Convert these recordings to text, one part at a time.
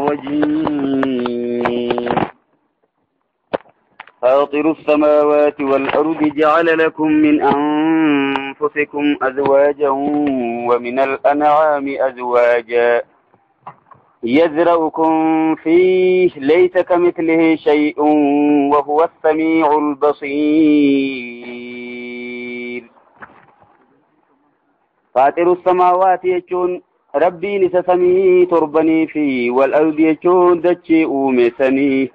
الرجيم. فاطر السماوات والأرض جعل لكم من أنفسكم أزواجا ومن الأنعام أزواجا يذرؤكم فيه ليس كمثله شيء وهو السميع البصير. فاطر السماوات يجون ربي نسسمي تربني في والأرض يجون دتشي أومسني.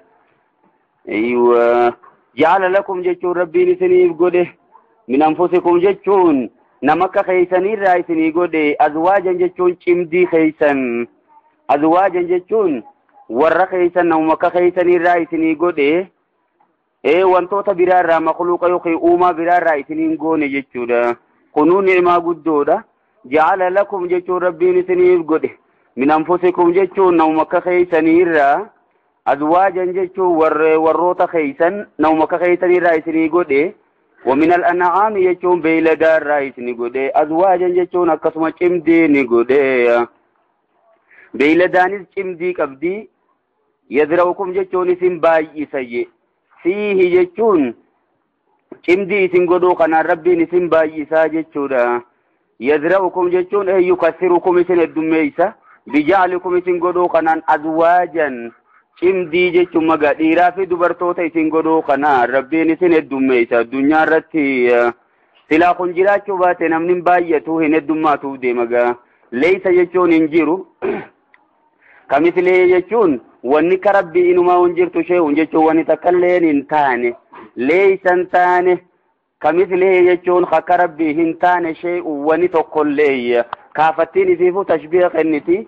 أيوة جعل لكم جتشون ربي نسني قده من أنفسكم جتشون نمك خيسني رايسني قده أزواجا جتشون شمدي خيسن أزواجا جتشون ور خيسن نمك خيسني رايسني قده إيه وانتوتا برارا مخلوق يخي أوما برارا رايسني قوني جتشودا كنون نعما قدودا. جعل لكم جتشون ربي نسني قده من أنفسكم جتشون نمك خيسني را أزواجا جتشو وروتا خيسن نومك خيسن رايسني قده ومن الأنعام جتشون بيلدار رايسني قده أزواجا جتشون أكسما چمديني قده بيلدانيس چمدي قبدي يذرؤكم جتشون اسم باي سي فيه جتشون چمدي اسم قدو قنا ربي اسم باي سا جتشو يذرؤكم جتشون أي يكثركم اسم الدميسة بجعلكم اسم قدو قنا أزواجا cimdii jechuun magaa dhiiraa fi dubartoota isin godhuu kana rabbiin isin heddummeessa addunyaa irratti silaa kun jiraachuu baate namni baay'atu hin heddummaatuuf deema gaa. Leeysa jechuun hin jiru kamislee jechuun wanni ka rabbii inumaa hin jirtu shee'uun jechuun wanni takkalleen hin taane leeysa hin taane kamislee jechuun akka rabbii hin taane shee'uun wanni tokkollee kaafattiin isiifuu tashbiha kenniti.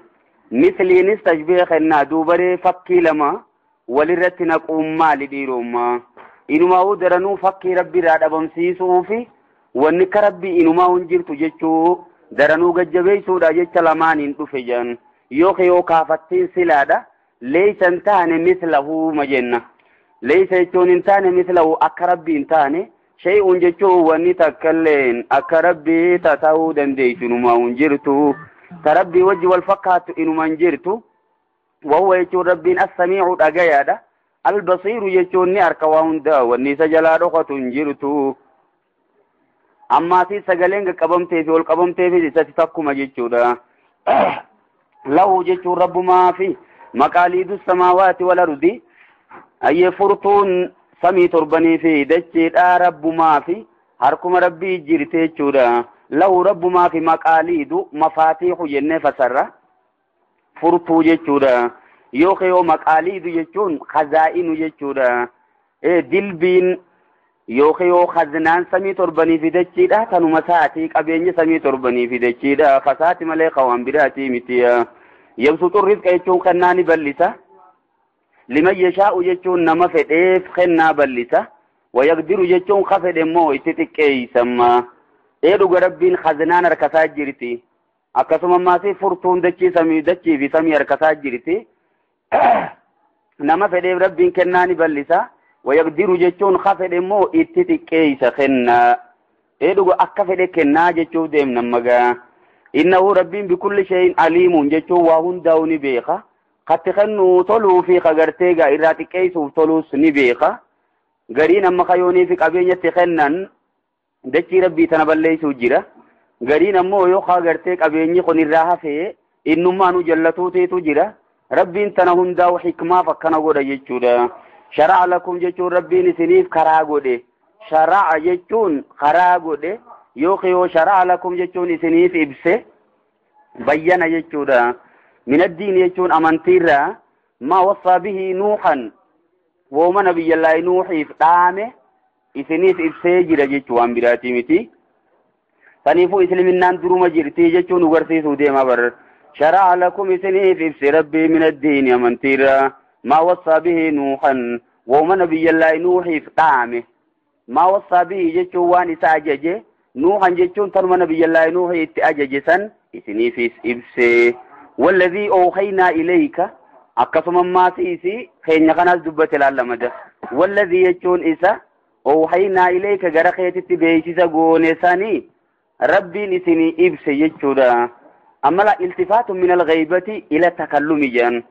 Misliinis tashbiha kennaa duubaree fakkii lama walirratti naquun maali dhiirummaa inumaa'uu daranuu fakkii rabbiirraa dhabamsiisuu fi wanni ka rabbii inumaa hin jirtu jechuu daranuu gajjabeessuudha jecha lamaaniin dhufe jedhan yoo kaafattiin silaadha leeysa hin taane mislahuu ma jenna leeysa jechuun hin taane mislahu akka rabbii hin taane shay'uun jechuun wanni takkalleen akka rabbii ta'uu dandeessu inumaa hin jirtu. تربي وجه والفقهة إنو من جرتو وهو يجون ربين السميع الأجيادة البصير يجون نأرك وهندا والنيس جلالة جرتو أما في سجلين قبم تيفي والقبم تيفي ستفكما جتشودا له جتشو رب ما في مقاليد السماوات والأرض أي فرطون سمي تربني في دجي رب ما في هركم ربي جرتي جتشودا له رب ما في مقاليد مفاتيح جنة فسرة فرطو جتشودا يوخيو مقاليد جتشون خزائن جتشودا إيه دلبين يوخيو خزنان سمي تربني في دجيدا كانوا مساتي قبيني سمي تربني في دجيدا خساتي مليقا وانبراتي متيا يبسط الرزق جتشون خناني بلسة لمن يشاء جتشون نما فديف خنا بلسة ويقدر جتشون خفد مو اتتكي سما ee dhuga rabbiin khazinaan harkasaa jirti akkasuma ammaas furtuun dachii samii dachii fi samii harkasaa jirti nama fedheef rabbiin kennaa ni bal'isa wayaqdiru jechuun ka fedhe immoo itti xiqqeessa kennaa ee dhuga akka fedhe kennaa jechuuf deemna magaa innahu rabbiin bikulli shay'in aliimuun jechuun waa hundaa'u ni beeka katti kennuu toluu fi kagartee gaa irraa xiqqeessuuf toluus ni beeka gariin amma kayoonii fi qabeenyatti kennan dachii rabbii tana balleessuu jira gariin ammoo yoo gartee qabeenyi kun irraa hafee innummaanuu jallatuuteetu jira rabbiin tana hundaa'u hikmaaf akkana godha jechuudha. Shara'a lakum jechuun rabbiin isiniif karaa godhe shara'a jechuun karaa godhe yoo shara'a lakum jechuun isiniif ibse bayyana jechuudha. Min addiin jechuun amantiirraa maa wassaa bihi nuuxan wooma nabiyyallaahi nuuxiif dhaame isiniif ibsee jira jechuu waan biraatii miti. Saniifuu isliminnaan duruma jirti jechuun agarsiisuu deema bar. Shara'a lakum isiniif ibse rabbii min addiini amantiirraa maa wassaa bihi nuuxan wooma nabiyyallaahi nuuxiif dhaame maa wassaa bihi jechuun waan isa ajaje nuuxan jechuun tanuma nabiyyallaahi nuuxii itti ajaje san isiniifis ibse. Walladhii oohaynaa ilayka akkasuma maasiisi keenya kanaas dubbate laallamada. Walladhii jechuun isa أوحينا إليك غرخيتي بيسيسا غونساني ربي إسني إبسي يجودا أما لا التفات من الغيبة إلى تكلم جان.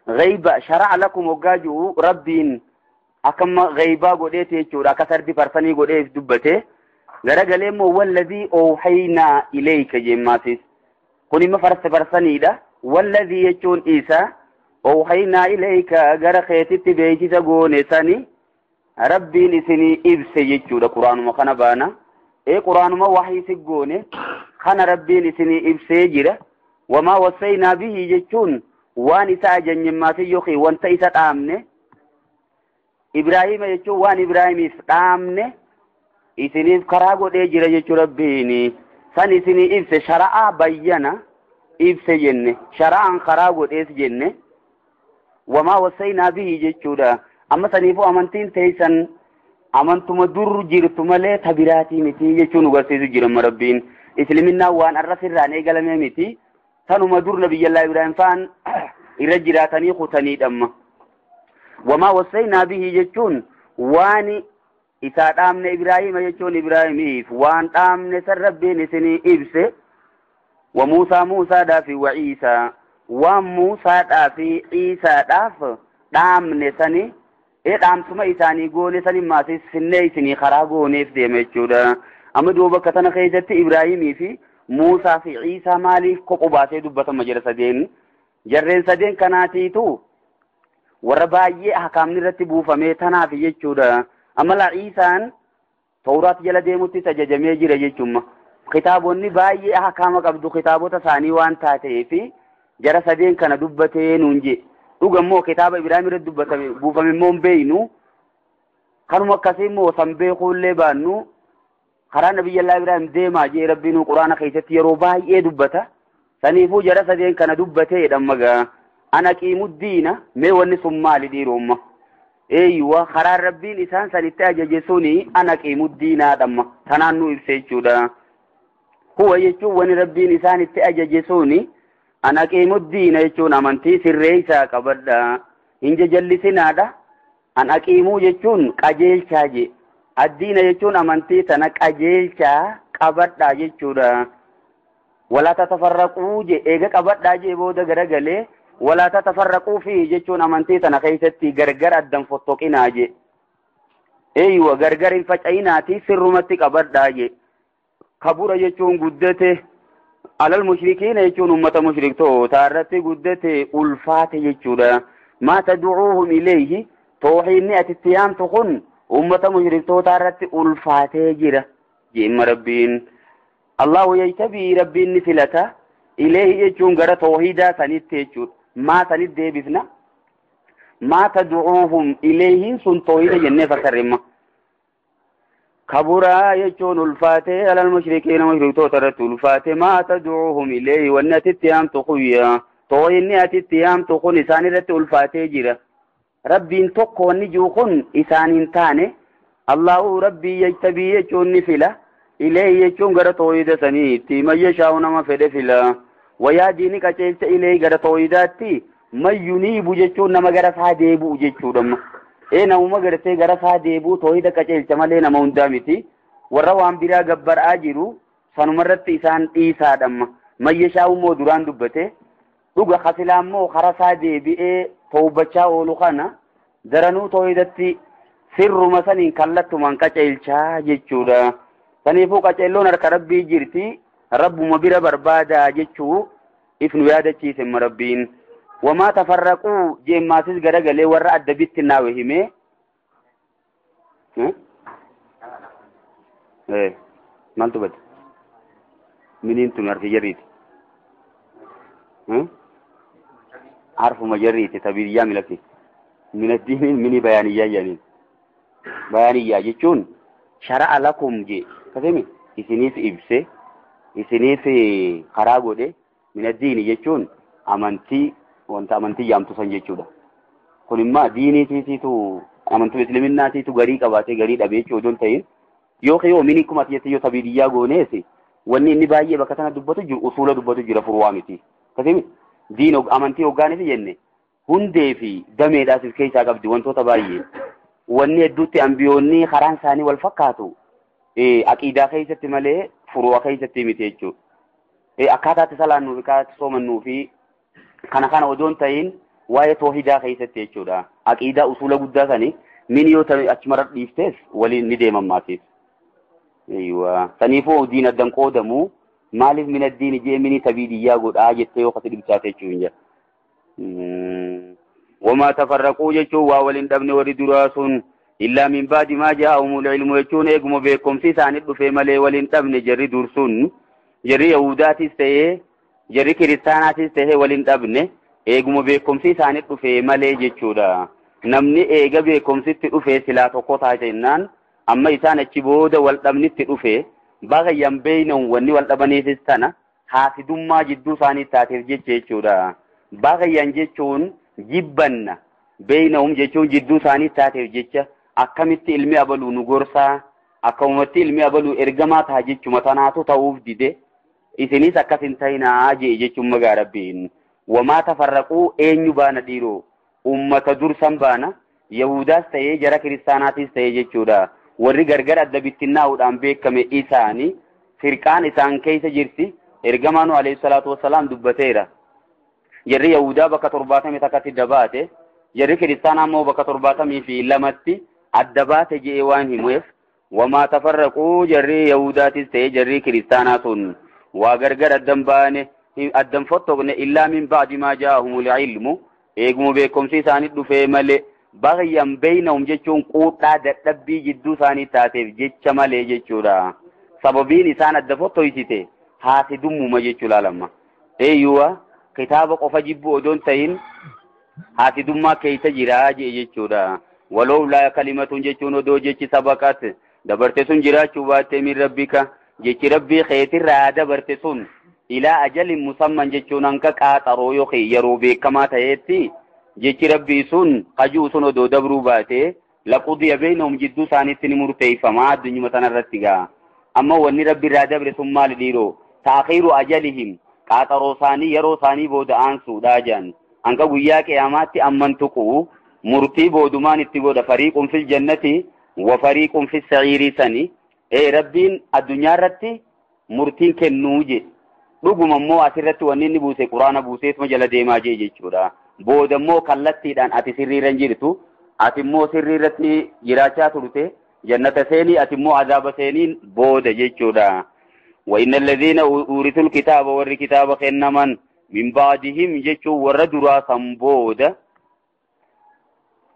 Ghayba shara'a lakum hoggaa ji'u rabbiin akkama ghaybaa godheeti jechuudha akka sardi farsanii godheef dubbate garagalee immoo walladhii oohaynaa ilayka jemmaasis kun imma farsa farsaniidha walladhii jechuun isa oohaynaa ilayka gara keetitti beeksisa goone sani rabbiin isinii ibse jechuudha quraanuma kana baana ee quraanuma waxii si goone kana rabbiin isinii ibsee jira wamaa wassaynaa bihi jechuun waan isa ajanyemmaasi yookiin wanta isa dhaamne Ibraahima jechuun waan Ibraahimiif dhaamne isiniif karaa godhee jira jechuu rabbiin san isinii ibse shara'aa bayyana ibse jenne shara'aan karaa godhees jenne wamaa wassaynaa bihi jechuudha amma saniifuu amantiin teessan amantuma dur jirtu malee tabiraatii miti jechuun agarsiisu jira amma rabbiin isliminnaan waan arra sirraan eegalamee miti tanuma dur nabiyyallaa Ibraahim fa'aan irra jiraatanii kutaniidhamma. Wamaa wassaynaa bihi jechuun waan isaa dhaamne Ibraahima jechuun Ibraahimiif waan dhaamne san rabbiin isinii ibse wa Muusaa Muusaadhaa fi wa Iisaa waan Muusaadhaa fi Iisaadhaaf dhaamne sani ee dhaamsuma isaanii goone sani maasis finnee isinii karaa gooneef deema jechuudha. Amma duuba bakka tana keessatti Ibraahimii fi Muusaa fi Iisaa maaliif kophuu baasee dubbatama jira sadeen jarreen sadeen kanaatiitu warra baay'ee hakaamni irratti buufamee tanaaf jechuudha. Amma laa Iisaan Tawraat jala deemuttis ajajamee jira jechuudha. Kitaabonni baay'ee hakaama qabdu kitaabota isaanii waan taateef jara sadeen kana dubbatee nuun je. Dhuga immoo kitaaba Ibraahim irratti dubbatame buufame immoo hin beeynu. Kanuma akkasii immoo san beekuullee baannu karaa nabiyyallaa Ibraahim deemaa jee rabbiin quraana keessatti yeroo baay'ee dubbata. Saniifuu jara sadeen kana dubbateedha magaa. Ana qiimuddiina mee wanni sun maali dhiiromma? Eeyyuwa karaan rabbiin isaan sanitti ajaje suni ana qiimuddiinaadhamma tanaan nu ibsa jechuudha. Huwa jechuun wani rabbiin isaan itti ajaje suni ana qiimuddiina jechuun amantii sirreessaa qabadha. Hin jajallisinaadha. An aqiimuu jechuun qajeelchaa je. Addiina jechuun amantii tana qajeelchaa qabadha jechuudha. Walaa tatafarraquu je eega qabadhaa jee booda garagalee walaa tatafarraquu fi jechuun amantii tana keessatti gargar addan fottoqinaa je. Eeyyuwa gargar hin faca'inaati sirrumatti qabadhaa je. Kabura jechuun guddate alal mushrikiina jechuun ummata mushriktootaa irratti guddate ulfaate jechuudha. Maa tad'uuhum ilayhi tooxiinni ati itti yaamtu kun ummata mushriktootaa irratti ulfaatee jira jeemma rabbiin. Allahu yajtabii rabbiin ni filata ilayhi jechuun gara toohidaa sanitti jechuudha. Maa sanitti deebifna maa tad'uuhum ilayhiin sun toohida jennee fassarrimma. Kaburaa jechuun ulfaatee alal mushrikiina mushriktoota irratti ulfaate maa tad'uuhum ilayhi wanni ati itti yaamtu kuyya toohinni ati itti yaamtu kun isaan irratti ulfaatee jira. Rabbiin tokko wanni jiru kun isaan hin taane Allahu rabbii yajtabii jechuun ni fila ilayhi jechuun gara toohida saniitti man yashaa'u nama fedhe fila. Wayaadii ni qajeelcha ilayhi gara toohidaatti man yuniibu jechuun nama gara isaa deebi'u jechuudha. Ee namuma gartee gara isaa deebi'u toohida qajeelcha malee nama hundaa miti. Warra waan biraa gabbara'aa jiru sanumarratti isaan dhiisaadhamma. Man yashaa'u immoo duraan dubbate dhuga kasilaa immoo karaa isaa deebi'ee toobbachaa oolu kana daranuu toohidatti sirruma saniin kallattumaan qajeelchaa jechuudha. Saniifuu qajeelloon harka rabbii jirti rabbuma bira barbaadaa jechuu if nu yaadachiise rabbiin. Wamaa tafarraquu jeemmaasis garagalee warra adda bittinnaawe himee. Maaltu bade? Miniin tun harfi jarriiti. Harfuma jarriiti tabiiyyaa milaki. Minaddiiniin mini bayaaniyyaa jedhaniin. Bayaaniyyaa jechuun shara'a lakum je. Kasemi isiniif ibse isiniif karaa godhe minaddiini jechuun amantii wanta amantii yaamtu san jechuudha. Kun immoo diiniitiitu amantuu islaminaatiitu garii qabaatee garii dhabee jechuu odoo hin ta'in yookiin yoo mini akkuma ati yoo tabiidiyyaa goonees wanni inni baay'ee bakka tana dubbatu jiru usuula dubbatu jira furuwaa miti. Kasemi diin amantii hoggaaniif jenne hundee fi dameedhaas of keessaa qabdi wantoota baay'ee. Wanni hedduutti ambiyoonni karaan isaanii wal fakkaatu aqiidaa keessatti malee furuwaa keessatti miti jechuudha. Akkaataatti salaannuu fi akkaataatti soomannuu fi kana kana odoo hin ta'in Waa'ee toohidaa keessatti jechuudha. Aqiidaa usuula guddaa sani min yoo ta'e achuma dhiiftees waliin ni deeman maatiif. Eeywa saniifuu diin addan qoodamu maaliif min addiini jee mini tabiidiyyaa godhaa jettee yoo kasi dhibsaate jechuun jira. Wamaa tafarraquu jechuun waa waliin dhabne warri duraa sun illaa min baadi maa jaa'ahumul ilmu jechuun eeguma beekumsi isaanii dhufee malee waliin dhabne jarri dur sun jarri Yahudaatis ta'ee jarri Kiristaanaatis ta'ee waliin dhabne eeguma beekumsi isaanii dhufee malee jechuudha. Namni eega beekumsitti dhufee silaa tokko taate jennaan amma isaan achi booda wal dhabnitti dhufee baay'een beeynan wanni wal dhabaniifis tana haasidummaa jidduu isaanii taateef jecha jechuudha. Baay'een jechuun jibbanna beeynahum jechuun jidduu isaanii taateef jecha akkamitti ilmi abaluu nu gorsaa akkamumatti ilmi abaluu ergamaa ta'a jechuma tanaatu ta'uuf dide isinis akkas hin ta'inaa jee jechuun magaa rabbiin. Wamaa tafarraquu eenyu baana dhiiroo ummata dursan baana Yahudaas ta'ee jara kiristaanaatis ta'ee jechuudha. Warri gargar adda bittinnaa'uudhaan beekame isaani firqaan isaan keessa jirti ergamaanu alayhi salaatu wassalaam dubbateera. Jarri Yahudaa bakka 71tti dabaate jarri kiristaanaa immoo bakka 72tti adda baate je'ee waan himuuf wamaa tafarraquu jarri Yahudaatis ta'ee jarri kiristaanaa sun waa gargar addan baane addan fottoqne illaa min ba'di maa jaa'ahumul ilmu eeguma beekumsi isaanii dhufee malee baay'een beeynahum jechuun quudhaa dadhabbii jidduu isaanii taateef jecha malee jechuudha. Sababiin isaan adda fottoysite haasidummuma jechuu laalamma. Eeyyuwa kitaaba qofa jibbu odoon ta'in haasidummaa keessa jiraa jee jechuudha. Walowlaa kalimatun jechuun odoo jechi sabaqat dabarte sun jiraachuu baatte min rabbika jechi rabbii keetirraa dabarte sun ilaa ajalin musamman jechuun hanqa qaaxaroo yookiin yeroo beekamaa ta'etti jechi rabbii sun hajuu sun odoo dabruu baate laqudiya beynahum jidduu isaaniitti ni murteeffamaa addunyuma sanarratti gaa. Amma wanni rabbi irraa dabre sun maali dhiiroo? Taakhiiru ajalihim qaaxaroo isaanii yeroo isaanii booda aansuudhaa jedhan. Hanga guyyaa qiyaamaatti amman tuqu murtii boodumaan itti godha fariiqun fil jannati wa fariiqun fis sa'iirii sani. Rabbiin addunyaa irratti murtiin kennuu je. Dhuguma immoo asirratti wanni inni buuse quraana buuseetuma jala deemaa jee jechuudha. Booda immoo kallattiidhaan ati sirriirra hin jirtu, ati immoo sirriirratti jiraachaa turte, jannata seenii ati immoo azaaba seeniin booda jechuudha. Wa inna alladhiina uuritul kitaaba warri kitaaba kennaman min ba'dihim jechuun warra duraa san booda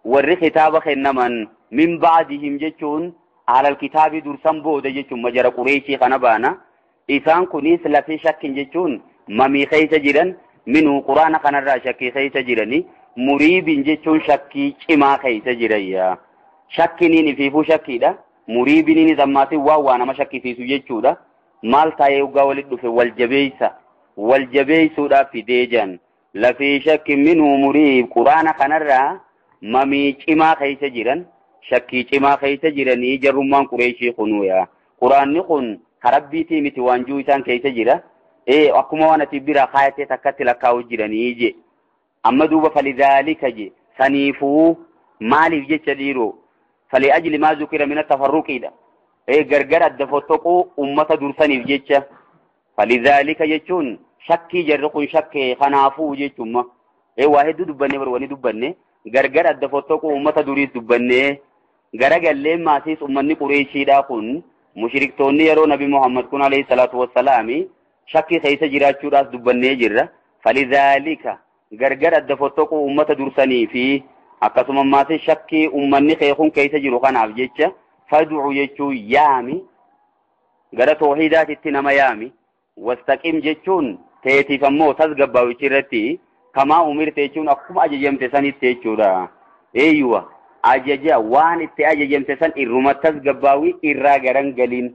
warri kitaaba kennaman min ba'dihim jechuun alal kitaabii dursan booda jechuun majara Qureeshii kana baana. Isaan kunis lafee shakkin jechuun mamii keessa jiran minuu quraana kanarraa shakkii keessa jirani muriibin jechuun shakkii cimaa keessa jiran. Shakkiniin ifiifuu shakkiidha. Muriibiniinis ammaatiin waan waa nama shakkisiisu jechuudha. Maal taa'ee dhugaa walitti dhufe wal jabeessa. Wal jabeessuudhaaf fidee jiran. Lafee shakkin minuu muriib quraana kanarraa mamii cimaa keessa jiran shakkii cimaa keessa jiranii jarrummaan Qureeshii kunuuya. Quraanni kun karabbiitii miti waanjuu isaan keessa jira. Akkuma waan ati bira kaayatee takkatti lakkaa'u jiranii je. Amma duuba falidaalika je. Saniifuu maaliif jecha dhiiroo? Fali ajli maa zukira mina tafarruqiidha. Gargar adda fottoquu ummata dursaniif jecha. Falidaalika jechuun shakkii jarri kun shakkee kanaafuu jechuun waa hedduu dubbanne bar wani dubbanne gargar adda fottoquu ummata duriis dubbanne garagallee maasiis ummanni Qureeshiidhaa kun mushriktoonni yeroo Nabi Muhammad kun alayhi salaatu wassalaami shakkii keessa jiraachuudhaas dubbannee jirra. Falidaalika gargar adda fottoquu ummata dursanii fi akkasuma maasii shakkii ummanni keekun keessa jiru kanaaf jecha fad'u jechuun yaami gara toohidaatitti nama yaami wastaqim jechuun teetiif ammoo tasgabbaawichi irratti kamaa umirte jechuun akkuma ajajamte sanitti jechuudha. Eeyyuwa ajaja waan itti ajajamte san irruma tasgabbaawi irraa garan galiin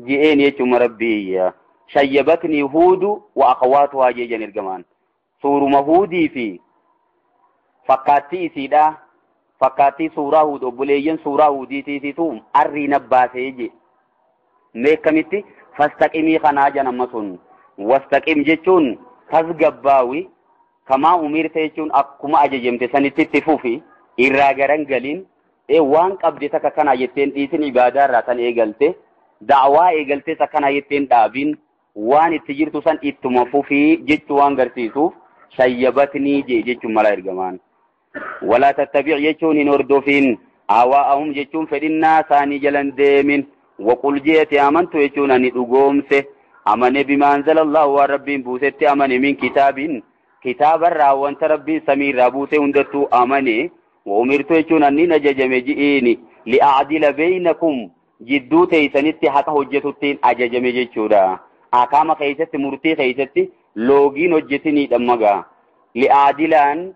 je'een jechuun rabbi. Shayyabatni Huudu wa akhawaatuhaa jejan ergamaan. Suuruma Huudii fi fakkaattii isiidha. Fakkaattii suuraa Huud obboleeyyan suuraa Huudiitiitu arrii nabbaasee je. Meekkamitti fastaqimii kanaa jedhan amma sun. Wastaqim jechuun tasgabbaawi kamaa umirte jechuun akkuma ajajamte sanitti itti fufi irraa garan galiin waan qabde takka kanaa jetteen dhiisin ibaadaa irraa tan eegalte da'waa eegaltes akkanaa jetteen dhaabin waan itti jirtu san ittuma fufii jechuu waan garsiisuuf Shayyabatnii jee jechuun mala ergamaan. Walaa tattabic jechuun hin hordofin. Hawaa'ahum jechuun fedhinnaa isaanii jalan deemin. Waqul jeeti amantu jechuun ani dhugoomse. Amane bimaa anzalallahu waan rabbiin buusetti amane min kitaabin. Kitaabarraa wanta rabbiin samiirraa buuse hundattuu amane. Wa umirtu jechuun annin ajajame ji'iini. Li'aadila beeynakum jidduu teeysanitti haqa hojjetuttiin ajajame jechuudha. Akaama keeysatti murtii keeysatti loogiin hojjetiniidha magaa. Li'aadilaan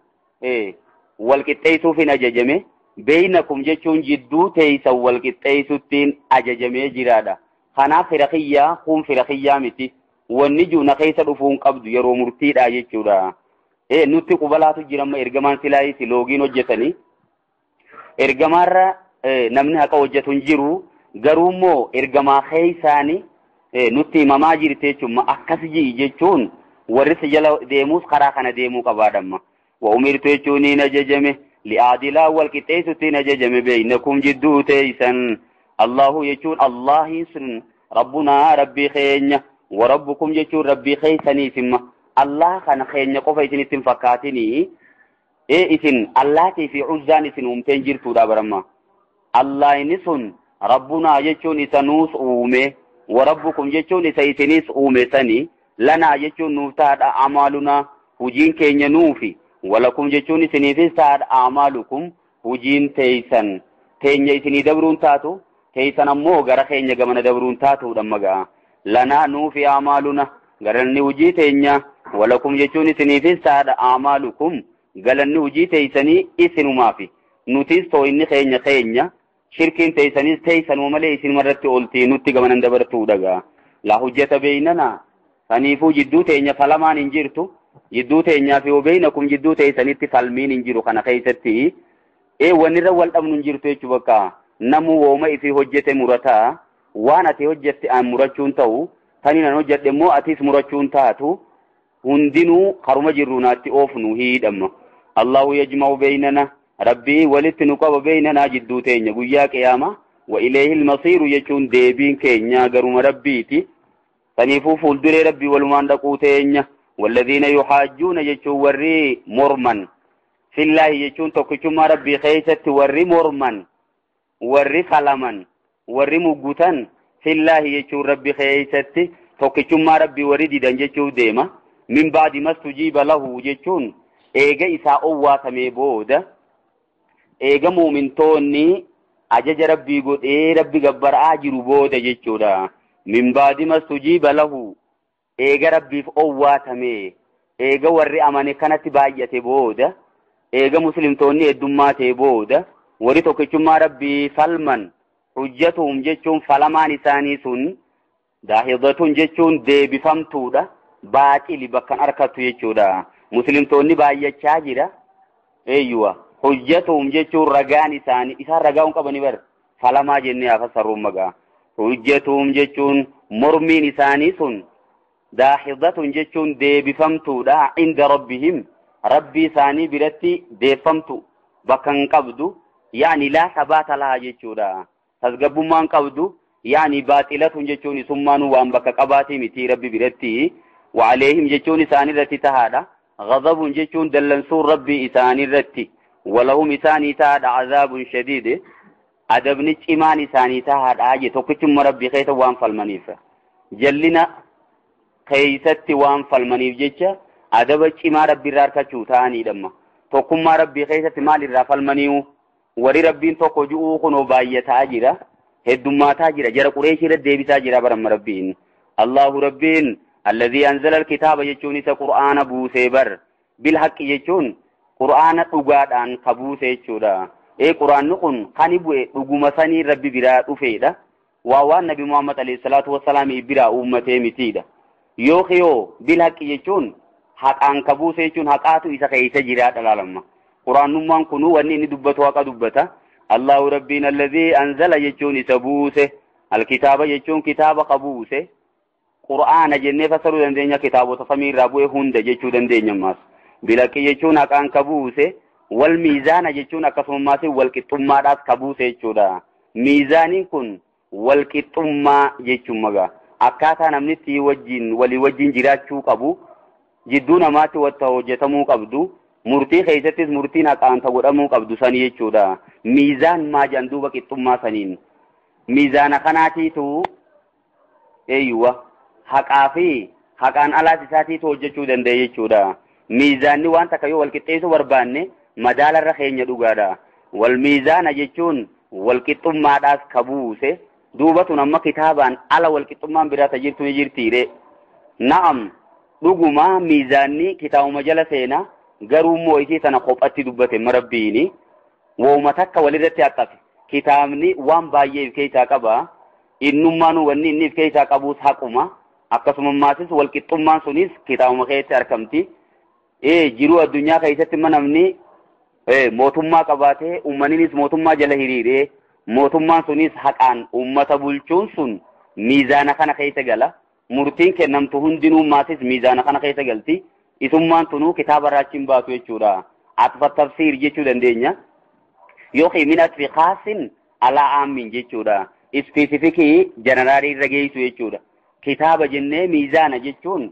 walqixxeessuuf hin ajajame. Beeynakum jechuun jidduu teeysan walqixxeessuttiin ajajamee jiraadha. Kanaaf fira kiyyaa kun fira kiyyaa miti. Wanni juuna keessa dhufuu hin qabdu yeroo murtiidha jechuudha. Nutti qubalaatu jira amma ergamaan silaayisi loogiin hojjetanii. Ergamaarra namni haqa hojjetu hin jiru. Garuu immoo ergamaa keessaani nutti himamaa jirti jechuun akkas ji'i jechuun warri si jala deemuus karaa kana deemuu qabaadhamma. Wa umirtu jechuun hin ajajame. Li'aadilaa wal qixxeessutti hin ajajame beeynakum jidduu teeysan. Allahu jechuun Allahiin sun rabbunaa rabbii keenya. Wa rabbukum jechuun rabbii keeysaniif himma. Allah kana keenya qofa isinitti hin fakkaatinii. Isin Allaatii fi Uzzaan isin uumteen jirtuudha baramma. Allah inni sun rabbunaa jechuun isa nuus uume. Wa rabbukum jechuun isa isinis uume sani. Lanaa jechuun nuuf taadha amaalunaa hujiin keenya nuufi. Walakum jechuun isiniifis taadha amaalukum hujiin teeysan. Teenya isinii dabruun taatu teeysan ammoo gara keenya gamana dabruun taatuudha magaa. Lanaa nuufi amaaluna galanni hujii teenya. Walakum jechuun isiniifis taadha amaalukum galanni hujii teeysanii isinumaafi. Nutis too'inni keenya keenya. Shirkiin teeysanis teeysanuma malee isinuma irratti ooltii nutti gamanan dabartuudha gaa. Laa hujjata beeynanaa. Saniifuu jidduu teenya falamaan hin jirtu. Jidduu teenyaa fi beeynakum jidduu teeysanitti falmiin hin jiru kana keessatti. Wanni irra wal dhabnu hin jirtu jechuu bakka. Namu wooma ifii hojjete murataa. Waan ati hojjette an murachuun ta'u. Tani an hojjedhe immoo atis murachuun taatu. Hundinuu karuma jirru naatti oofnu hiidhamma. Allahu yajma'u beeynana. Rabbii walitti nu qaba beeynanaa jidduu teenya guyyaa qiyaama. Wa ilayhi almasiiru jechuun deebiin keenya garuma rabbiiti. Saniifuu fuulduree rabbii walumaan dhaquu teenya. Walladhiina yuhaajjuuna jechuun warri morman. Fillaahi jechuun tokkichummaa rabbii keessatti warri morman, warri falaman, warri muggutan. Fillaahi jechuun rabbi keessatti tokkichummaa rabbii warri didan jechuuf deema. Min ba'di mastujiiba lahu jechuun eega isaa owwaatamee booda eega muumintoonni ajaja rabbii godhee rabbi gabbara'aa jiru booda jechuudha. Min ba'di mastujiiba lahu eega rabbiif owwaatamee eega warri amane kanatti baay'ate booda eega muslimtoonni heddummaa ta'e booda warri tokkichummaa rabbii falman hujjatuhum jechuun falamaan isaanii sun daahidatun jechuun deebifamtuudha. Baaxili bakkan arkattu jechuudha. Muslimtoonni baay'achaa jira. Eeyyuwa hujjatuhum jechuun ragaan isaanii isaan ragaa hin qabani bar falamaa jennee hafa magaa. Hujjatuhum jechuun mormiin isaanii sun daahidatun jechuun deebifamtuudha. Inda rabbihim rabbii isaanii biratti deeffamtu bakka hin qabdu. Yaani laa sabaata lahaa jechuudha. Tasgabbummaa hin qabdu. Yaani baaxilatun jechuun isummaanuu waan bakka qabaatii miti rabbi biratti. Wa aleehim jechuun isaanii irratti tahaadha. Ghadabun jechuun dallansuun rabbii isaanii irratti. Walahum isaanii tahaadha azaabun shadiid. Adabni cimaan isaanii tahaadha je tokkichummaa rabbii keessa waan falmaniif. Jallina keessatti waan falmaniif jecha adaba cimaa rabbii irraa harkachuu ta'aniidhamma. Tokkummaa rabbii keessatti maal irraa falmaniiyu? Warri rabbiin tokko ju'uu kunoo baay'ataa jira. Heddummaataa jira. Jara Qureeshii irra deebisaa jira baramma rabbiin. Allahu rabbiin alladhii anzala alkitaaba jechuun isa Qur'aana buusee bar. Bil haqqi jechuun Qur'aana dhugaadhaan ka buuse jechuudha. Qur'aanni kun kan bu'e dhuguma sanii rabbi biraa dhufeedha. Waa waan Nabi Muhammad alayhi salaatu wassalaam biraa uummatee mitiidha. Yookiin bil haqqi jechuun haqaan ka buuse jechuun haqaatu isa keessa jiraadha laalamma. Qur'aanummaan kunuu wanni inni dubbatu haqa dubbata. Allahu rabbiin alladhii anzala jechuun isa buuse. Alkitaaba jechuun kitaaba ka buuse. Qur'aana jennee fassaruu dandeenya kitaabota samii irraa bu'e hunda jechuu dandeenya ammaas. Bil haqqi jechuun haqaan ka buuse. Wal miizaana jechuun akkasumas wal qixxummaadhaaf ka buuse jechuudha. Miizaaniin kun wal qixxummaa jechuun magaa. Akkaataa namni itti wajjin walii wajjin jiraachuu qabu Jidduu namaatti wanta hojjetamuu qabdu, murtii keessattis murtiin haqaan ta godhamuu qabdu sanii jechuudha. Miizaan maa jedhan duuba qixxummaa saniin. Miizaana kanaatiitu eeyyuwa haqaa fi haqaan alaas isaatiitu hojjechuu danda'e jechuudha. Miizaanni waan takka yoo wal qixxeessuu barbaanne madaalarra keenya dhugaadha. Wal miizaana jechuun wal qixxummaadhaas ka buuse duuba tun amma kitaabaan ala wal qixxummaan biraa ta jirtu ni jirtiire. Na'am, dhuguma miizaanni kitaabuma jala seena, garuu immoo isii tana kophatti dubbate marabbiini wooma takka walirratti haxxafe. Kitaabni waan baay'ee of keessaa qaba. Innummaan wanni inni of keessaa qabus haquma. Akkasumaasis wal qixxummaan sunis kitaabuma keessatti argamti. Jiruu addunyaa keessatti immoo namni mootummaa qabaatee uummanninis mootummaa jala hiriiree mootummaan sunis haqaan uummata bulchuun sun miizaana kana keessa gala. Murtiin kennamtu hundinuu maasis miizaana kana keessa galti. Isummaan tunuu kitaaba irraa achi hin baasu jechuudha. Atfa tafsiir jechuu dandeenya. Yookiin min atfi khaasin alaa aammin jechuudha. Ispeesifikii jeneraalii irra geessu jechuudha. Kitaaba jennee miizaana jechuun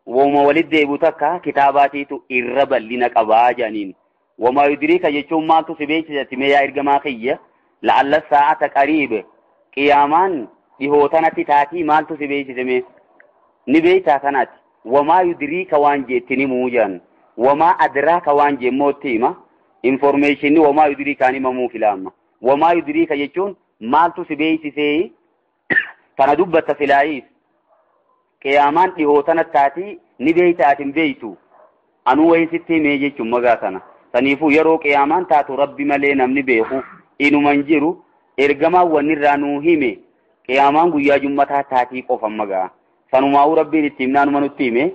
wooma walitti deebi'u takka kitaabaatiitu irra bal'ina qabaa jedhaniin. Wamaa yudiriika jechuun maaltu si beeksisa mee yaa ergamaa kiyya? La'alla saa'ata qariibe. Qiyaamaan dhihoo tanatti taatii maaltu si beeksise mee? Ni beektaa kanaati. Wamaa yudiriika waan jeetti ni muujaan. Wamaa adraaka waan jeemmootti hima. Informeeshinni wamaa yudiriikaan himamuu filaama. Wamaa yudiriika jechuun maaltu si beeksisee? Tana dubbatta filaayiif. Qiyaamaan dhihoo tanatti taatii ni beektaa ati hin beektu. Anuu wayii sitti himee jechuun magaa sana. Saniifuu yeroo qiyaamaan taatu rabbi malee namni beeku inuma hin jiru. Ergamaan wanni irraa nuu hime qiyaamaan guyyaa jummataa taatii qofa magaa. Sanumaa'uu rabbiin itti himnaanuma nutti hime.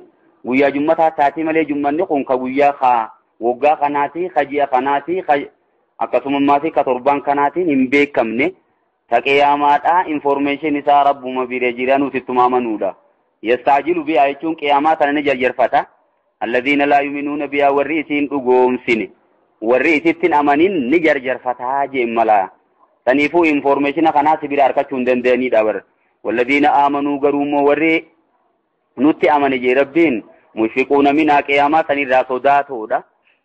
Guyyaa jummataa taatii malee jummanni kun ka guyyaa ka waggaa kanaati, ka ji'a kanaati, ka akkasumammaas ka torban kanaatiin hin beekamne. Ta qiyaamaadhaa informeeshin isaa rabbuma bira jira nuti ittuma amanuudha. Yastaajilu bihaa jechuun qiyaamaa sana ni jarjarfata. Alladhiina laa yuminuuna bihaa warri isiin dhugoomsine warri isittiin amanin ni jarjarfataa jeen mala. Saniifuu informeeshina kanaa si bira argachuu hin danda'anidha bara. Walladhiina aamanuu garuu immoo warri nutti amane jee rabbiin mushfiquuna minhaa qiyaamaa sanirraa sodaatoodha.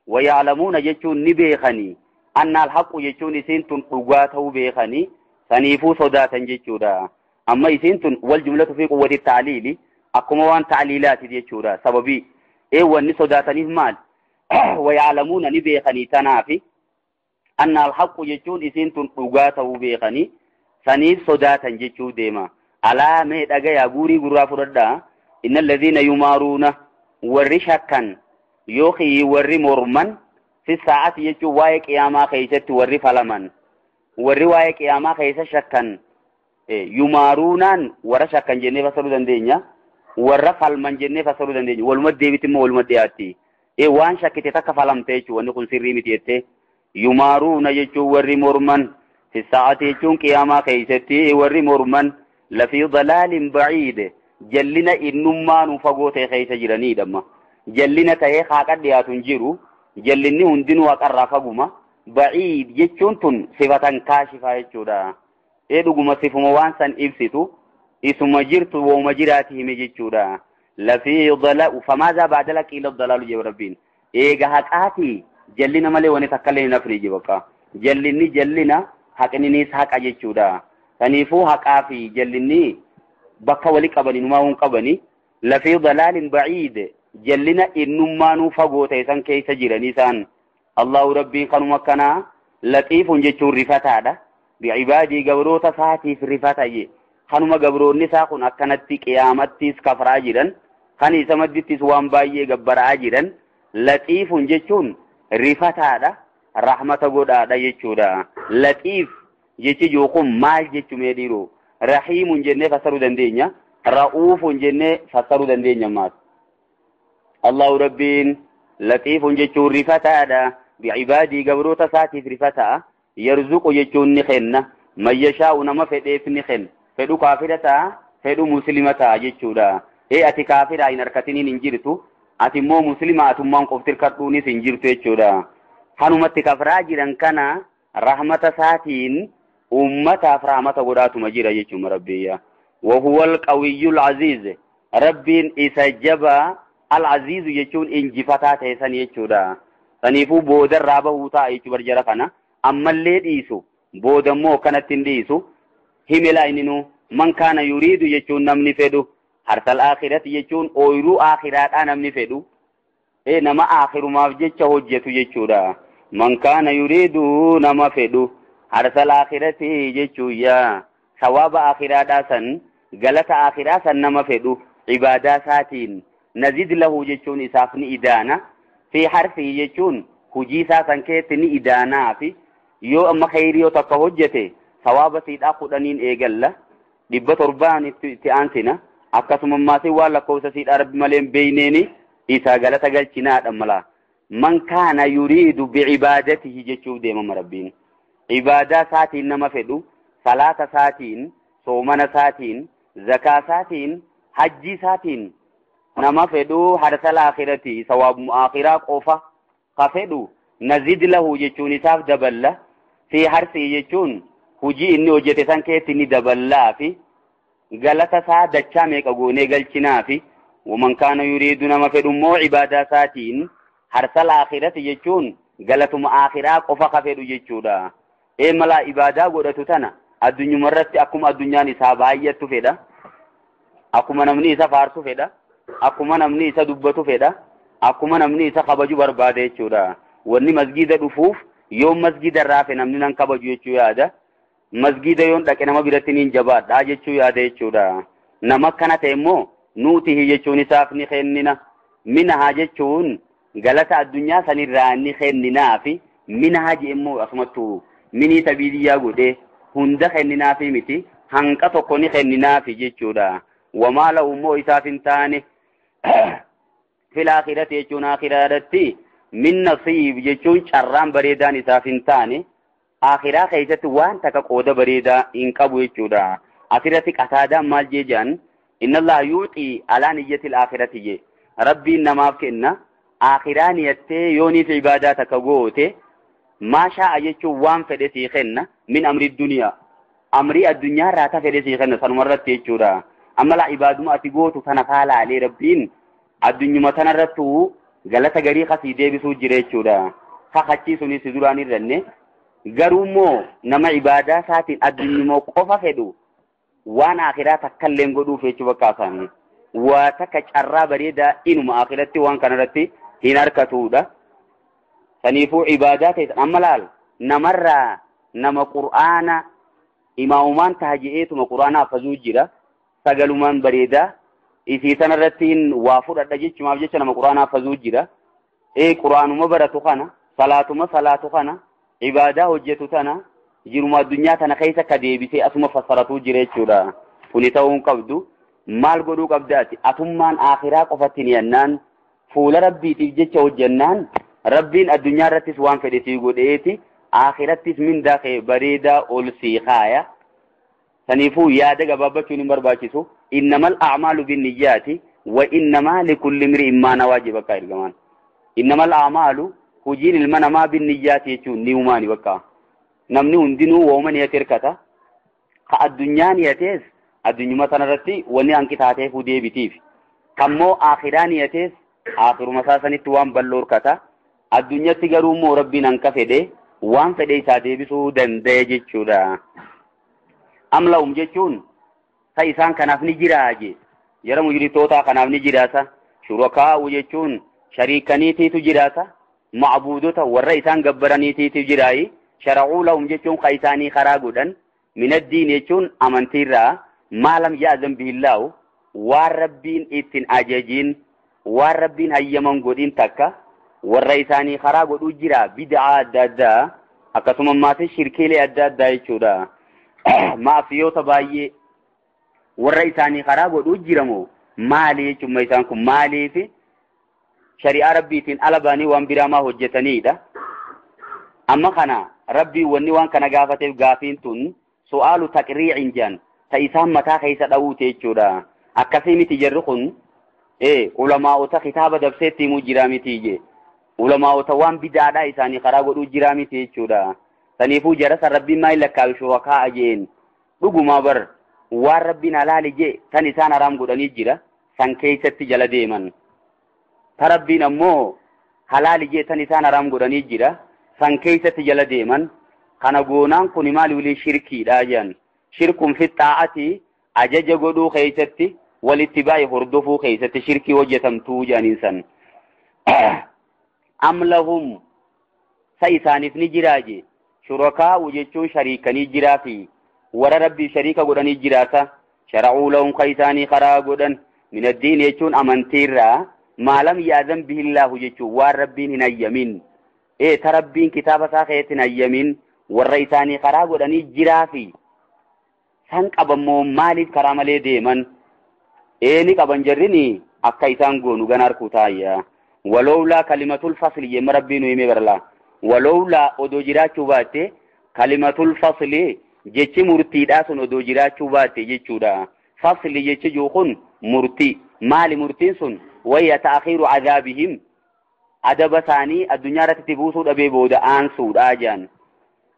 Waya'lamuuna jechuun ni beekanii. Anna alhaqu jechuun isiin tun dhugaa ta'uu beekanii saniifuu sodaatan jechuudha. Amma isiin tun wal jumlatu fi quwwati ta'liili akkuma waan ta'liilaati jechuudha. Sababii wanni sodaataniif maal? Waya'lamuuna ni beekanii tanaafi anna alhaqu jechuun isiin tun dhugaa ta'uu beekanii saniif sodaatan jechuu deema. Alaa mee dhagayaa guurii gurraa fudhadhaa. Inna alladhiina yumaaruuna warri shakkan yookiin warri morman fi saa'ati jechuun waa'ee qiyaamaa keessatti warri falaman warri waa'ee qiyaamaa keessa shakkan yumaaruunaan warra shakkan jennee fassaruu dandeenya, warra falman jennee fassaruu dandeenya. Waluma deebiti immoo waluma dhiyaatti. Waan shakkite takka falamte jechuun wanni kun sirrii miti jettee. Yumaaruuna jechuun warri morman fi saa'ati jechuun qiyaamaa keessatti warri morman lafii dalaalin ba'iide jallina innummaanuu fagoo ta'e keessa jiranidha amma. Jallina ta'ee haqa dhiyaatu hin jiru. Jallinni hundinuu haqarraa faguma. Ba'iid jechuun tun sifatan kaashifaa jechuudha. Dhuguma sifuma waan san ibsitu isuma jirtu wooma jiraati hime jechuudha. Lafii dalaalu famaazaa baadala qiila dalaalu jee rabbiin. Eega haqaati jallina malee wani takka illee hin hafne jee bakka. Jallinni jallina haqninis haqa jechuudha. Saniifuu haqaa fi jallinni bakka wali qabani numaa hin qabani. Lafii dalaalin ba'iid jallina innummaanuu fagoo ta'e san keessa jiranii isaan. Allahu rabbiin kanuma akkanaa laxiifun jechuun rifataadha. Bi'ibaadii gabroota isaatiif rifata jee. Kanuma gabroonni isaa kun akkanatti qiyaamattis kafaraa jiran, kan isa maddittis waan baay'ee gabbaraa jiran. Laxiifun jechuun rifataadha, rahmata godhaadha jechuudha. Laxiif jechi jiru kun maal jechuu mee dhiiroo? Rahiimun jennee fassaruu dandeenya, ra'uufun jennee fassaruu dandeenya ammaas. Allahu rabbiin laxiifun jechuun rifataadha. Bi'ibaadii gabroota isaatiif rifataa. Yarzuqu jechuun ni kenna. Man yashaa'u nama fedheef ni kenna. Fedhu kaafira ta'a, fedhu muslima ta'a jechuudha. Ati kaafira hin harkatiniin hin jirtu, ati immoo muslima atummaan qofti hirkadhuunis hin jirtu jechuudha. Kanumatti kafiraa jiran kana rahmata isaatiin ummataaf rahmata godhaatuma jira jechuudha rabbiya. Wahuwa alqawiyyul aziz. Rabbiin isa jabaa Al-aziizu jechuun injifataa ta'e san jechuudha. Saniifuu boodarraa bahuu ta'a jechuu bar jara kana. Ammallee dhiisu boodammoo akkanatti hin dhiisu. Himela inninuu man kaana yuriidu jechuun namni fedhu harsal aakhirati jechuun ooyiruu aakhiraadhaa namni fedhu. Nama aakhirumaaf jecha hojjetu jechuudha. Man kaana yuriidu nama fedhu harsal aakhirati jechuun yaa sawaaba aakhiraadhaa san galata aakhiraa san nama fedhu ibaadaa isaatiin nazid lahu jechuun isaaf ni idaana. Fi harfii jechuun hujii isaa san keessatti ni idaanaa fi yoo amma khayrii yoo takka hojjete sawaaba siidhaa 10 eegalla 700 itti aansina. Akkasuma ammaas waan lakkoofsa siidhaa rabbi malee hin beeyneeni isaa galata galchinaadha mala. Man kaana yuriidu bi'ibaadatihi jechuuf deemama rabbiin. Ibaadaa isaatiin nama fedhu, salaata isaatiin, soomana isaatiin, zakaa isaatiin, hajjii isaatiin nama fedhu harsal aakhirati sawaabuma aakhiraa qofa ka fedhu nazid lahu jechuun isaaf daballa. Fi harsii jechuun hujii inni hojjete san keessatti ni daballaa fi galata isaa dachaa meeqa goonee galchinaa fi waman kaana yuriidu nama fedhu immoo ibaadaa isaatiin harsal aakhirati jechuun galatuma aakhiraa qofa ka fedhu jechuudha. Malaa ibaadaa godhatu tana addunyuma irratti akkuma addunyaan isaa baay'attu fedha, akkuma namni isa faarsu fedha, akkuma namni isa dubbatu fedha, akkuma namni isa kabaju barbaada jechuudha. Wanni masgiida dhufuuf yoo masgiida irraa hafe namni nan kabaju jechuu yaada. Masgiida yoon dhaqe nama biratti niin jabaadha jechuu yaada jechuudha. Nama akkana ta'e immoo nuutihi jechuun isaaf ni kennina. Minahaa jechuun galata addunyaa sanirraa ni kenninaafi. Minahaa jee immoo asumattuu minii tabiidiyyaa godhee hunda kenninaafi miti hanqa tokko ni kenninaafi jechuudha. Wamaa lahu immoo isaaf hin taane fil aakhirati jechuun aakhiraadhatti min nasiib jechuun carraan bareedaan isaaf hin taane aakhiraa keessatti waan takka qooda bareedaa hin qabu jechuudha. Asirratti Qataadaan maal jee jedhan inna Allaha yuuxii alaa niyyatil aakhirati jee rabbiin namaaf kenna aakhiraa niyattee yooniif ibaadaa takka goote maa shaa'a jechuun waan fedhe sii kenna min amri duniyaa amrii addunyaa irraa ta fedhe sii kenna sanumarratti jechuudha. Amma laa ibaaduma ati gootu tana faalaalee rabbiin addunyuma tanarrattuu galata garii kasii deebisuu jira jechuudha. Kakachiisunis si duraan hir'anne garuu immoo nama ibaadaa isaatiin addunyuma qofa fedhu waan akhiraa takka illee godhuuf jechuu bakka isaanii. Waa takka carraa bareedaa inuma akhiratti waan kanarratti hin harkatuudha. Saniifuu ibaadaa ta'e amma laal namarraa nama qur'aana imaamumaan taha je'eetuma qur'aana hafazuu jira. Sagalumaan bareedaa isii sanarratti waa fudhadha jechumaaf jecha nama qur'aana hafazuu jira. Qur'aanuma baratu kana, salaatuma salaatu kana, ibaadaa hojjetu tana, jiruma addunyaa tana keessa akka deebisee asuma fassaratuu jira jechuudha. Kuni ta'uu hin qabdu. Maal godhuu qabda ati? Atummaan akhiraa qofatti niyannaan fuula rabbiitiif jecha hojjennaan rabbiin addunyaa irrattis waan fedhe sii godheeti akhirattis mindaa kee bareedaa ol sii kaaya. Saniifuu yaada gabaabbachuun hin barbaachisu. Innamal a'maalu binniyyaati wa innamaa likulli imri'in maa nawaa jee bakka ergamaan. Innamal a'maalu hojiin ilma namaa binniyyaati jechuun ni uumaani bakka. Namni hundinuu wooma niyate hirkata. Ka addunyaa niyatees addunyuma sanarratti wanni hanqi taateef deebitiif. Kammoo akhiraa niyatees akhiruma isaa sanitti waan bal'oo hirkata. Addunyatti garuu immoo rabbiin hanqa fedhe waan fedhe isaa deebisuu danda'e jechuudha. Am lahum jechuun ta isaan kanaaf ni jiraa je. Jara mujrimtootaa kanaaf ni jiraasa. Shurakaa'u jechuun shariikaniitiitu jiraasa. Ma'buudota warra isaan gabbaraniitiitu jiraayi. Shara'uu lahum jechuun ka isaanii karaa godhan. Minaddiin jechuun amantiirraa maalam ya'zan bihillaahu waan rabbiin ittiin ajajiin waan rabbiin hayyaman godhin takka warra isaanii karaa godhuu jira bid'aa adda addaa akkasuma ammaas shirkiilee adda addaa jechuudha. Maafiyoota baay'ee warra isaanii karaa godhuu jira moo maali jechuun isaan kun maaliif shari'aa rabbiitiin ala baanii waan biraa maa hojjetanidha. Amma kana rabbii wanni waan kana gaafateef gaafiin tun su'aalu taqriicin jedhan ta isaan mataa keessa dha'uute jechuudha. Akkasii miti jarri kun ulamaa'ota kitaaba dabseetti himuu jiraa miti je. Ulamaa'ota waan bidaadhaa isaanii karaa godhuu jiraa miti jechuudha. Saniifuu jara san rabbiin maal lakkaawe shurakaa'a jeen dhugumaa bar waan rabbiin halaali jee tan isaan haraam godhanii jira san keessatti jala deeman. Tarabbiin ammoo halaali jeetan isaan haraam godhanii jira. San keessatti jala deeman. Kana goonaan kun maali waliin shirkiidha jedhan. Shirkuun fi xaa'ati ajaja godhuu keessatti walitti baay'ee hordofuu keessatti shirkii hojjetamtuu jedhaniin san. Am lahum sa isaaniif ni jiraaje shurakaa'u jechuun shariikanii jiraa fi warra rabbii shariika godhanii jiraata. Shara'uu lahum ka isaanii karaa godhan min addiin jechuun amantiirraa maalam yaazan bihillaahu jechuun waan rabbiin hin hayyamin. Ta rabbiin kitaaba isaa keessatti hin hayyamin warra isaanii karaa godhanii jiraa fi san qabammoo maaliif karaa malee deeman? Ni qaban jarrini akka isaan goonu gana harkuu taayya. Walowlaa kalimatul fasli jemma rabbiin nu himee barla. Walowlaa odoo jiraachuu baatte kalimatul fasli jechi murtiidhaa sun odoo jiraachuu baatte jechuudha. Fasli jechi jiru kun murtii. Maali murtiin sun? Wayya ta'akhiiru cadaabihim. Adaba isaanii addunyaa irratti buusuu dhabee booda aansuudha jedhan.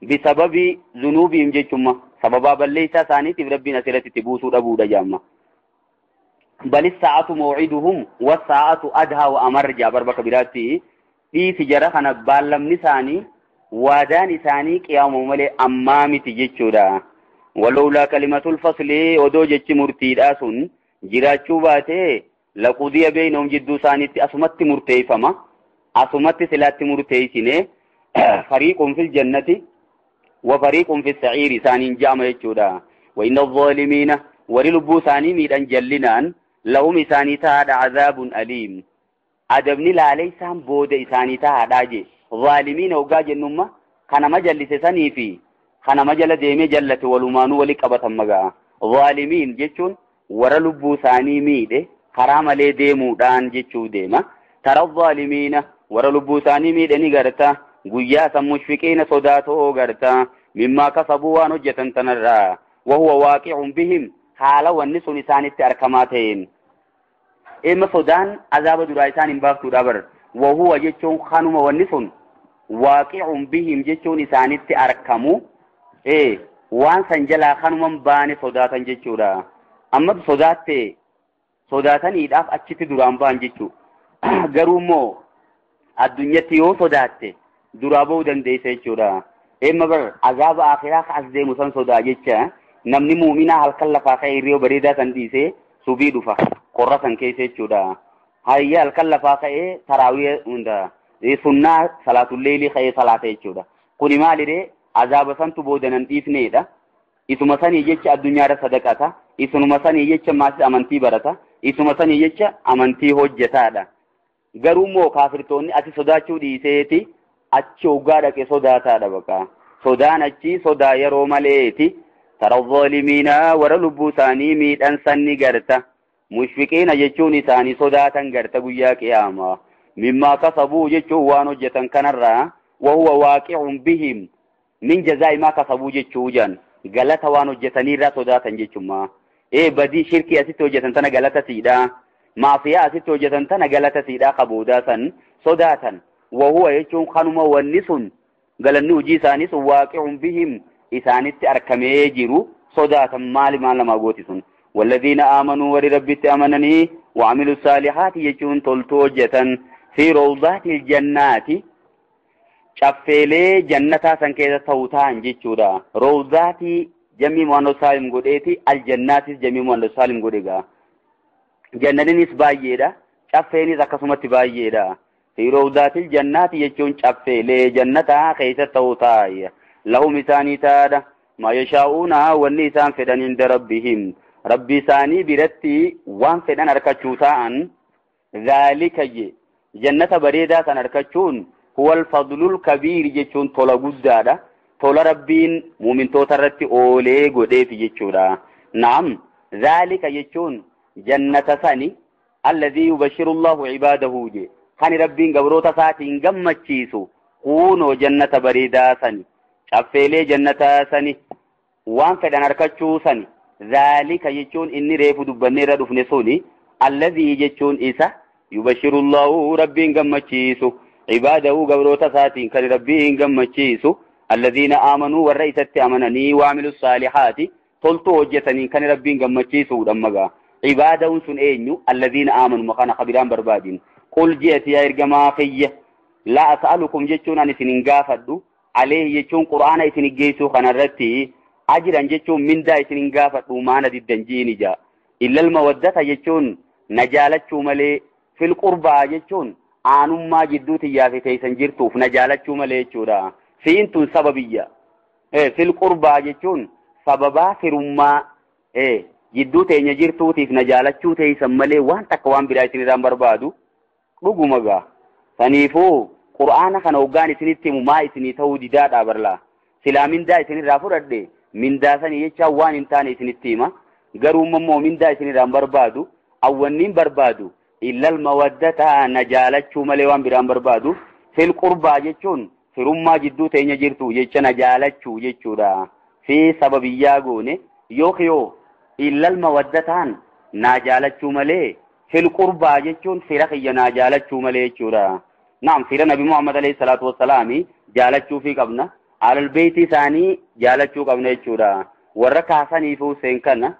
Bisababi zunuubihim jechumma. Sababaa balleessaa isaaniitiif rabbiin asirratti itti buusuu dhabuudha jedhama. Bal saa'atu maw'iduhum was-saa'atu adhaa wa amar jaa bakka biraatti dhiisi jara kana baallamni isaanii waadaan isaanii qiyaamuu malee ammaa miti jechuudha. Walowlaa kalimatul fasli odoo jechi murtiidhaa sun jiraachuu baatee laqudiya beeynahum jidduu isaaniitti asumatti murteeffama. Asumatti silaatti murteessine fariiqun fil jannati wa fariiqun fis sa'iiri isaaniin ja'ama jechuudha. Wa inna adh-dhaalimiina warri lubbuu isaanii miidhan jallinaan lahum isaanii tahaadha azaabun aliim. Adabni laalee isaan booda isaanii tahaadhaa je. Zaalimiina hoggaa jennumma kanama jallise sanii fi kanama jala deemee jallate walumaanuu wali qabatan magaa. Zaalimiin jechuun warra lubbuu isaanii miidhe karaa malee deemuudhaan jechuu deema. Tara zaalimiina warra lubbuu isaanii miidhe ni garta. Guyyaa san mushfiqiina sodaatoo garta. Mimmaa kasabuu waan hojjetan tanarraa. Wahuwa waaqi'un bihim haala wanni sun isaanitti argamaa ta'een. Ima sodaan azaaba duraa isaan hin baaftuudha bar. Wahuwa jechuun kanuma wanni sun waaqi'un bihim jechuun isaanitti argamu. Waan san jalaa kanuman baane sodaatan jechuudha. Amma sodaatte sodaataniidhaaf achitti duraan ba'an jechuudha. Garuu immoo addunyatti yoo sodaatte duraa ba'uu dandeessa jechuudha. Imma bar azaaba akhiraa ka as deemu san sodaa jecha namni muuminaa halkan lafaa ka'ee hiriyoo bareedaa san dhiisee subii dhufa qorra san keessa jechuudha. Hayya halkan lafaa ka'ee taraawii hunda sunnaa salaatulleelii ka'ee salaata jechuudha. Kuni maalidhee azaaba santu booda nan dhiifneedha. Isuma sanii jecha addunyaarra sadaqata. Isuma sanii jecha maasii amantii barata. Isuma sanii jecha amantii hojjetaadha. Garuu immoo kaafirtoonni ati sodaachuu dhiiseeti achi hoggaa dhaqe sodaataadha baqa. Sodaan achi sodaa yeroo maleeti. Tara zaalimiina warra lubbuu isaanii miidhan sanni garta. Mushfiqiina jechuun isaanii sodaatan garta guyyaa qiyaamaa. Mimmaa kasabuu jechuun waan hojjetan kanarraa wahuwa waaqi'un bihim min jazaa'i maa kasabuu jechuu jan galata waan hojjetaniirraa sodaatan jechummaa. Badii shirkii asitti hojjetan tana galata siidhaa. Maafiyaa asitti hojjetan tana galata siidhaa qaboodaa san sodaatan. Wahuwa jechuun kanuma wanni sun galanni hojii isaanii sun waaqi'un bihim isaanitti argamee jiru sodaatan maali maal namaa gooti sun. Walladhiina aamanuu warri rabbitti amananii wa'amilu saalihaati jechuun toltuu hojjetan fi rawdaati jannaati caffeelee jannataa san keessa ta'u ta'an jechuudha. Rawdaati jamii mu'annas saalim godheeti aljannaatis jamii mu'annas saalim godhe gaa. Jannaniinis baay'eedha. Caffeenis akkasumatti baay'eedha. Fi rawdaatil jannaati jechuun caffeelee jannataa keessa ta'u taa'e. Lahum isaanii taadha. Maa yashaa'uuna wanni isaan fedhan inda rabbihim. Rabbi isaanii biratti waan fedhan harkachuu ta'an dhaalika je jannata bareedaa san harkachuun huwal fadlul kabiir jechuun tola guddaadha. Tola rabbiin muumintoota irratti oolee godheefi jechuudha. Naam dhaalika jechuun jannata sani alladhii yubashiru Allahu cibaadahu je kan rabbiin gabroota isaatiin gammachiisu kunoo jannata bareedaa sani caffeelee jannataa sani waan fedhan harkachuu sani dhaalika jechuun inni reefu dubbannee irra dhufne suni alladhii jechuun isa yubashiru Allahu rabbiin gammachiisu cibaadahu gabroota isaatiin kan rabbiin gammachiisu alladhiina aamanuu warra isatti amananii waamilu saalihaati toltuu hojjetaniin kan rabbiin gammachiisuudha magaa. Cibaadahun sun eenyu alladhiina aamanuu maqaan kabiraan barbaadin. Qul je'ati yaa ergamaa kiyya laa as'alukum jechuun ani isin hin gaafadhu alayhi jechuun qur'aana isin geessuu kanarratti ajiran jechuun mindaa isin hin gaafadhu maana diddan ji'ini ja'a. Illal mawaddata jechuun na jaalachuu malee fil qurbaa jechuun aanummaa jidduu tiyyaa fi teessan jirtuuf na jaalachuu malee jechuudha. Fiin tun sababiyya. Fil qurbaa jechuun sababaa firummaa jidduu teenya jirtuutiif na jaalachuu teessan malee waan takka waan biraa isin irraan barbaadu dhuguma gaa. Saniifuu qur'aana kana hoggaan isinitti himu maa isinii ta'uu didaadhaa barlaa. Silaa mindaa isinirraa fudhadhe mindaa sanii jecha waan hin taane isinitti hima. Garuu immoo mindaa isinirraan barbaadu awwanniin barbaadu illal mawaddata na jaalachuu malee waan biraan barbaadu. Fil qurbaa jechuun firummaa jidduu teenya jirtu jecha na jaalachuu jechuudha. Fi sababiyyaa goone yookiin illal mawaddataan na jaalachuu malee fil qurbaa jechuun fira kiyya na jaalachuu malee jechuudha. Naam fira Nabi Muhammad alayhi salaatu wassalaami jaalachuu fi qabna. Alal beetii isaanii jaalachuu qabna jechuudha. Warra kaasanii fi Hussein kana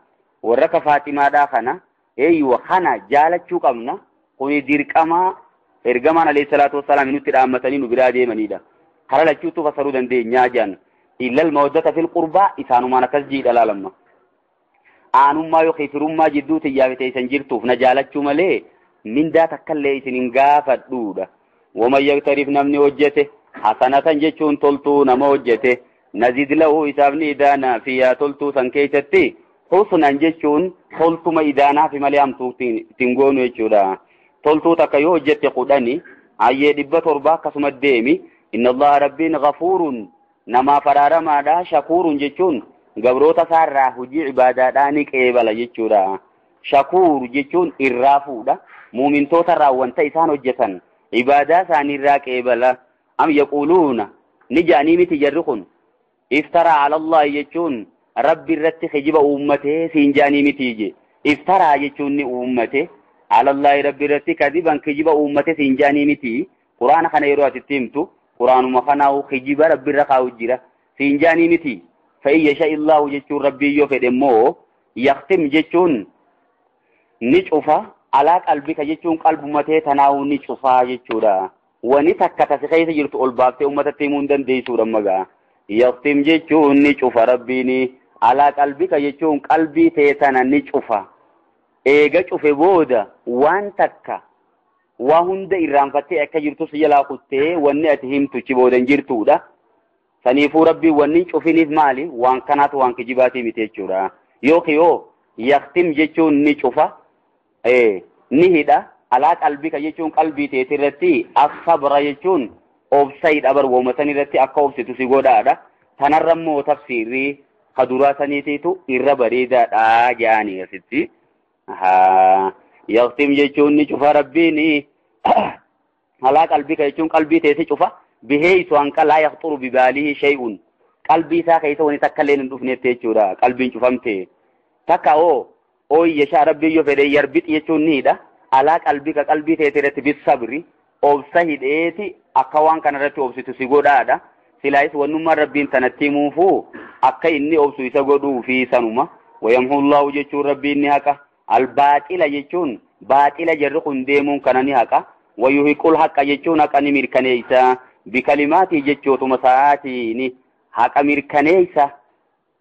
warra ka Faatimaadhaa kana eeyyuu kana jaalachuu qabna. Kuni dirqama ergamaan alayhi salaatu wassalaam nutti dhaammatanii nu biraa deemanidha. Karaa lachuutu fasaruu dandeenyaa jedhan. Illal mawaddata fil qurbaa isaanumaan akkas jiidha laalamma. Aanummaa yookiin firummaa jidduu tiyyaa fi teessan jirtuuf na jaalachuu malee mindaa takkallee isin hin gaafadhuudha. Waman yaktarif namni hojjete hasanatan jechuun toltuu nama hojjete nazid lahu isaaf ni idaanaa fi yaa toltuu san keessatti husnan jechuun toltuma idaanaa fi malee hamtuu ittiin goonu jechuudha. Toltuu takka yoo hojjette 10 ayyee 700 akkasuma deemi. Inna Allaha rabbiin ghafuurun namaaf araaramaadha. Shakuurun jechuun gabroota isaarraa hojii ibaadaadhaa ni qeebala jechuudha. Shakuur jechuun irraa fuudha. Muumintoota irraa wanta isaan hojjetan ibaadaa isaanii irraa qeebala. Am yaquuluuna ni jaanii miti jarri kun iftaraa ala Allahi jechuun rabbi irratti kijiba uummatee siin jaanii miti je. Iftaraa jechuun ni uummate ala Allahi rabbi irratti kadiban kijiba uummate siin jaanii miti. Quraana kana yeroo ati itti himtu quraanuma kanaa'u kijiba rabbi irra kaa'u jira siin jaanii miti. Fa'in yasha illaahu jechuun rabbii yoo fedhe immoo yaktim jechuun ni cufa alaa qalbika jechuun qalbumatee tanaa'u ni cufaa jechuudha. Wani takka tasi keessa jirtu ol baaftee uummatatti himuu hin dandeessuudha magaa. Yaktim jechuun ni cufa rabbiini alaa qalbika jechuun qalbii tee tana ni cufa. Eega cufe booda waan takka waa hunda irraanfattee akka jirtus jalaa kuttee wanni ati himtu chi booda hin jirtuudha. Saniifuu rabbiin wanni hin cufiniif maali? Waan kanaatu waan kijibaatii miti jechuudha. Yookiin yoo yaktim jechuun ni cufa ni hidha. Alaa qalbika jechuun qalbii teetii irratti as-sabra jechuun obsa hidha barwooma san irratti akka obsitu si godhaadha. Tanarra immoo tafsiirri kaduraa saniitiitu irra bareedaadha jedhanii asitti. Yaktim jechuun ni cufa rabbiin alaa qalbika jechuun qalbii teetii cufa. Biheessu hanqa laa yaqxuru bibaalihi shay'un qalbii isaa keessa wani takka illee hin dhufnetti jechuudha. Qalbiin cufamte takka oo yashaa rabbii yoo fedhe yarbix jechuun ni hidha. Alaa qalbika qalbii teetii irratti bisabri obsa hidheeti akka waan kana irratti obsitu si godhaadha. Silaayis wannummaan rabbiin tanatti himuufuu akka inni obsu isa godhuu fi sanuma. Wayamhullaahu jechuun rabbiin ni haqa. Albaaxila jechuun baaxila jarri kun deemuun kana ni haqa. Wayuhiqul haqa jechuun haqa ni mirkaneessa. Bikalimaatii jechootuma sa'aatiin haqa mirkaneessa.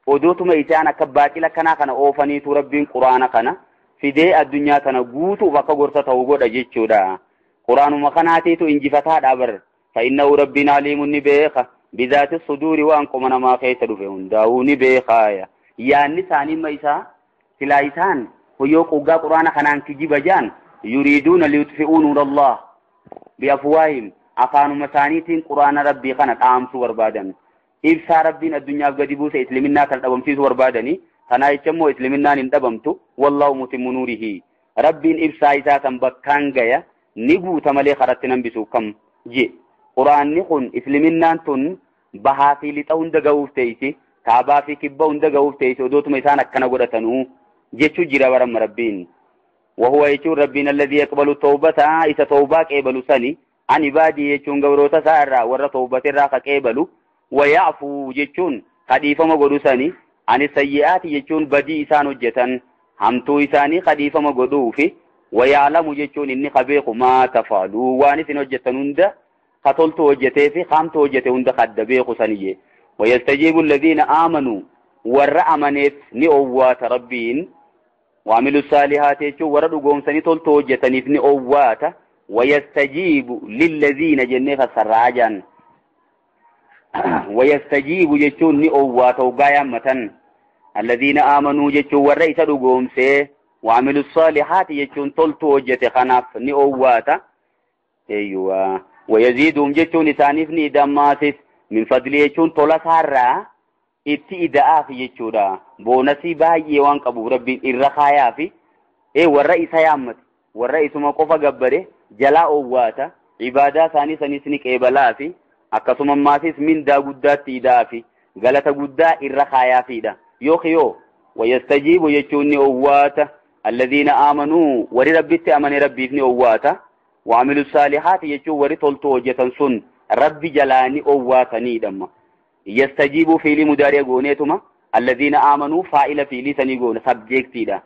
Odootuma isaan akka baaxila kanaa kana oofaniitu rabbiin quraana kana fidee addunyaa tana guutuuf akka gorsa ta'u godha jechuudha. Quraanuma kanaatiitu injifataadha bar. Fa'innahu rabbiin aliimun ni beeka. Bizaati suduuri waan qoma namaa keessa dhufe hundaa'uu ni beekaaya. Yaanni isaanii ma isaa silaa isaan hoyyoo quuggaa quraana kanaan kijiba jaan yuriiduuna liyutfi'uu nuurallah biafwaahim afaanuma isaaniitiin quraana rabbii kana dhaamsuu barbaadan. Ibsaa rabbiin addunyaaf gadi buuse isliminnaa kana dhabamsiisuu barbaadanii. Kanaa jecha immoo isliminnaan hin dhabamtu. Wallaahu mutimmu nuurihi. Rabbiin ibsaa isaa san bakkaan gaya ni guuta malee karatti hambisu kam je. Quraanni kun isliminnaan tun bahaa fi lixa hunda ga'uuf teessi, kaabaa fi kibba hunda ga'uuf teessi odootuma isaan akkana godhatanuu jechuu jira baramma rabbiin. Wahuwa jechuun rabbiin alladhii yaqbalu tawbata isa tawbaa qeebalu sani an ibaadii jechuun gabroota isaa irraa warra tawbate irraa ka qeebalu waya'fuu jechuun kadhiifama godhu sani ani sayyi'aati jechuun badii isaan hojjetan hamtuu isaanii kadhiifama godhuu fi Wayyaalamu jechuun inni kabeeku maa tafaaluu waan isin hojjetan hunda katoltu hojjetee fi qaamtu hojjete hunda kadda beeku saniyye. Wayastajiibu alladhiina aamanuu warra amaneef ni owwaata rabbiin. Waamilu saalihaati jechuun warra dhugoomsanii toltu hojjetaniif ni owwaata. Wayastajiibu lilladhiina jennee fassarraa jaan. Wayastajiibu jechuun ni owwaata hoggaa yaammatan. Alladhiina aamanuu jechuun warra isa dhugoomsee waamilu saalihaati jechuun toltu hojjete kanaaf ni owwaata. Eeyyuwa. Wayaziiduum jechuun isaaniif ni idammaasis min fadli jechuun tola isaarraa itti ida'aaf jechuudha. Boonasii baay'ee waan qabuuf rabbiin irra kaayaafi warra isa yaammate warra isuma qofa gabbare jalaa owwaata ibaadaa isaanii sanis ni qeebalaafi akkasuma maasis mindaa guddaatti ida'aafi galata guddaa irra kaayaafiidha. Yoo wayastajiibu jechuun ni owwaata alladhiina aamanuu warri rabbitti amane rabbiif ni owwaata. Waamilu saalihaati jechuun warri toltuu hojjetan sun rabbi jalaa ni owwaataniidha. Yastajiibuu fiilii mudaari'a gooneetuma alladhiina aamanuu faa'ila fiilii sanii goone sabjeektiidha.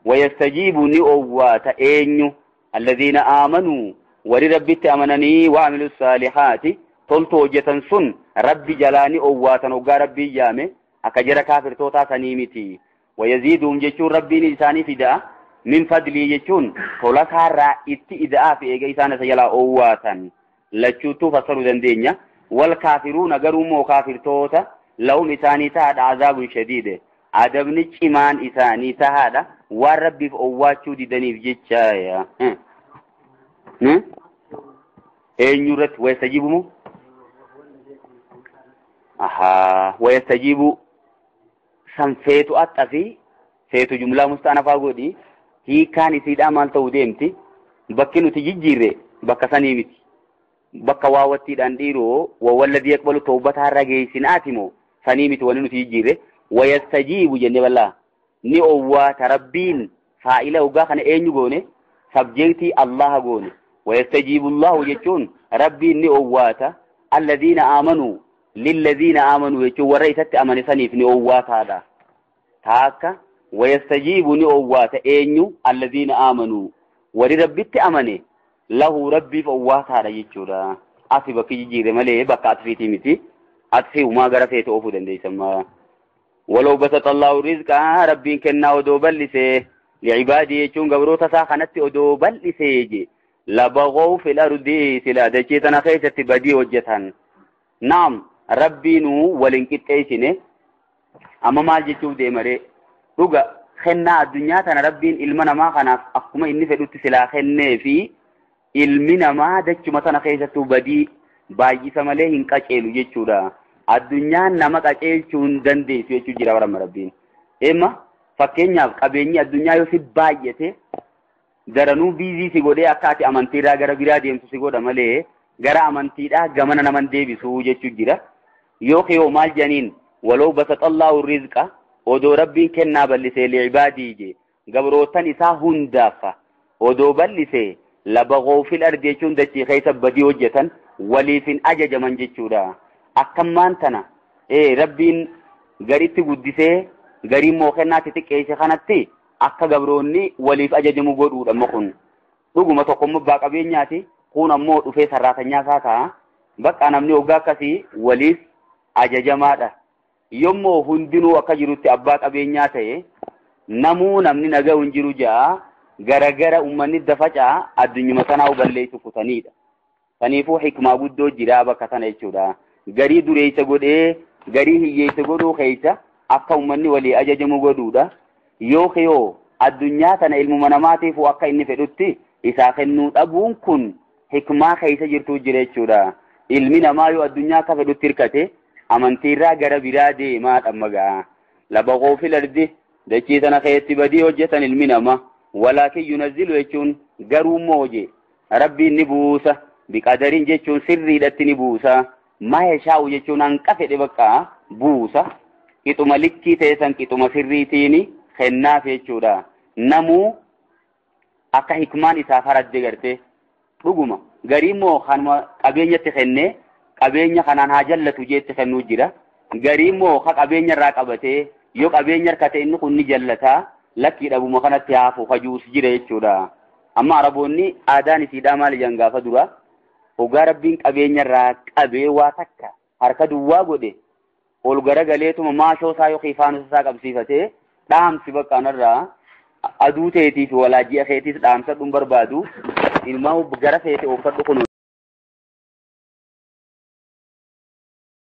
Wayastajiibu ni owwaata eenyu alladhiina aamanuu warri rabbitti amananii waamilu saalihaati toltuu hojjetan sun rabbi jalaa ni owwaatan hoggaa rabbii yaame akka jara kaafirtootaa sanii miti. Wayaziiduum jechuun rabbiin isaanii fidaa. Min fadlii jechuun tola isaarraa itti ida'aa fi eega isaan isa jalaa owwaatan lachuuttuu fassaruu dandeenya. Wal kaafiruuna garuu immoo kaafirtoota lahum isaanii tahaadha azaabun shadiide adabni cimaan isaanii tahaadha waan rabbiif owwaachuu didaniif jecha. Eenyu irratti wayastajiibu moo? Ahaa, wayastajiibu san feetu axxa fi feetu jumlaa musta'anafaa godhi. Hiikaan isiidhaa maal ta'uu deemti? Bakki nuti jijjiirre bakka sanii miti. Bakka waawwattiidhaan dhiiroo wawalladii yaqbalu tawbataarra geessinaati moo sanii miti wanni nuti jijjiirre. Wayastajiibu jennee bal'aa ni owwaata rabbiin faa'ila hoggaa kana eenyu goone? Sabjeektii Allaha goone. Wayastajiibu Allahu jechuun rabbiin ni owwaata alladhiina aamanuu lilladhiina aamanuu jechuun warra isatti amane saniif ni owwaataadha. Taakka wayastajiibu ni owwaata eenyu alladhiina aamanuu warri rabbitti amane lahu rabbiif owwaataadha jechuudha. Asi bakki jijjiirre malee bakka atfiitii miti. Atfii humaa gara feete oofuu dandeessamma. Walaw basata Allahu rizqa rabbiin kennaa odoo bal'isee li'ibaadii jechuun gabroota isaa kanatti odoo bal'isee je labaghaw fil ardi silaa dachee tana keessatti badii hojjetan. Naam rabbiinuu waliin qixxeessine amma maal jechuuf deemaree? Dhuga kennaa addunyaa tana rabbiin ilma namaa kanaaf akkuma inni fedhutti silaa kennee fi ilmi namaa dachuma tana keessattuu badii baay'isa malee hin qaceelu jechuudha. Addunyaan nama qaceelchuu hin dandeessu jechuu jira baramma rabbiin. Emma fakkeenyaaf qabeenyi addunyaa yoo si baay'ate daranuu biizii si godhee akka ati amantiirraa gara biraa deemtu si godha malee gara amantiidhaa gamana naman deebisuu jechuu jira. Yoo kiyoo maal jedhaniin waloo basaxallaahu rizqa odoo rabbiin kennaa bal'isee li'ibaadii je gabrootan isaa hundaaf odoo bal'isee labaghaw fil ardi jechuun dachii keessa badii hojjetan waliif hin ajajaman jechuudha. Akkammaan tana rabbiin garitti guddisee garii immoo kennaatti xiqqeesse kanatti akka gabroonni waliif ajajamu godhuudha amma kun. Dhuguma tokkommoo abbaa qabeenyaati kun ammoo dhufee sarraatanyaa isaa ta'a. Bakka namni hoggaa akkasii waliif ajajamaadha. Yommuu hundinuu akka jirutti abbaa qabeenyaa ta'e namuu namni nagaa hin jiru ja'a garagara uummanni dafacaa addunyuma sanaa balleessu kutaniidha. Saniifuu hikmaa guddoo jira bakka sana jechuudha. Garii dureessa godhee garii hiyyeessa godhuu keessa akka uummanni walii ajajamu godhuudha. Yoo kiyoo addunyaa tana ilmuma namaatiif akka inni fedhutti isaa kennuu dhabuun kun hikmaa keessa jirtu jira jechuudha. Ilmi namaa yoo addunyaa akka fedhutti hirkate amantiirraa gara biraa deemaa dhammagaa. Labaghaw fil ardi dachii sana keessatti badii hojjetan ilmi namaa. Walaakin yunazzilu jechuun garuu immoo je rabbiin ni buusa biqadariin jechuun sirriidhatti ni buusa. Maa yashaa'u jechuun hanqa fedhe bakka buusa qixuma likkii ta'e san qixuma sirriitiin kennaaf jechuudha. Namuu akka hikmaan isaa faradde gartee dhuguma garii immoo kanuma qabeenyatti kennee qabeenya kanaan haa jallatu jeetti kennuu jira. Garii immoo ka qabeenya irraa qabatee yoo qabeenya harkate inni kun ni jallataa lakkii dhabuma kanatti haafu hajuus jira jechuudha. Amma Araboonni aadaan isiidhaa maal jedhan gaafa dura hoggaa Rabbiin qabeenya irraa qabee waa takka harka duwwaa godhe ol garagaleetuma maashoo isaa yookiin faanusa isaa qabsiifatee dhaamsi bakka kanarraa aduu teetii fi walaa ji'a keetiis dhaamsadhuun barbaadu ilmaa gara feete oofadhu kun.